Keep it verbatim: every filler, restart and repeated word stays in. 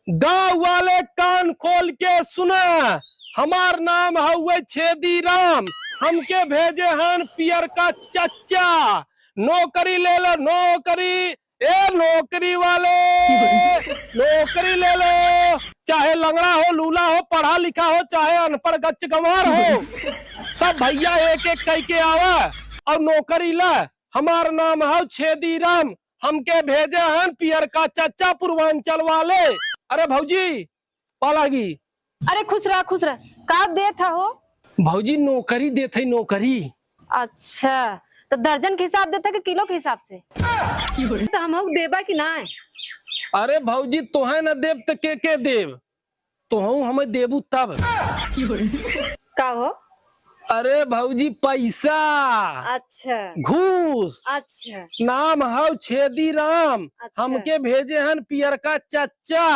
गाँव वाले कान खोल के सुना, हमार नाम हउवे छेदी राम, हमके भेजे हन पियरका चच्चा। नौकरी ले लो, नौकरी, ए नौकरी वाले, नौकरी ले लो, चाहे लंगड़ा हो, लूला हो, पढ़ा लिखा हो, चाहे अनपढ़ गच्च गंवार हो, सब भइया एक एक कइके आवा और नौकरी ला। हमार नाम हउ छेदी राम, हमके भेजे हन पियरका चच्चा पूर्वांचल वाले। अरे भौजी, पालागी। अरे खुश रह, खुश रह। का देत ह हो? भौजी नौकरी देत है, नौकरी। अच्छा, तो दर्जन के हिसाब देत ह कि किलो के हिसाब से? तो हमहू देबा कि ना? अरे भौजी तोहे न देब त के के देब? तोहू हमें देबू तब। का हो? अरे भौजी पैसा। अच्छा। घूस। अच्छा। नाम हउ छेदी राम। अच्छा। हमके भेजे हन पियरका चच्चा।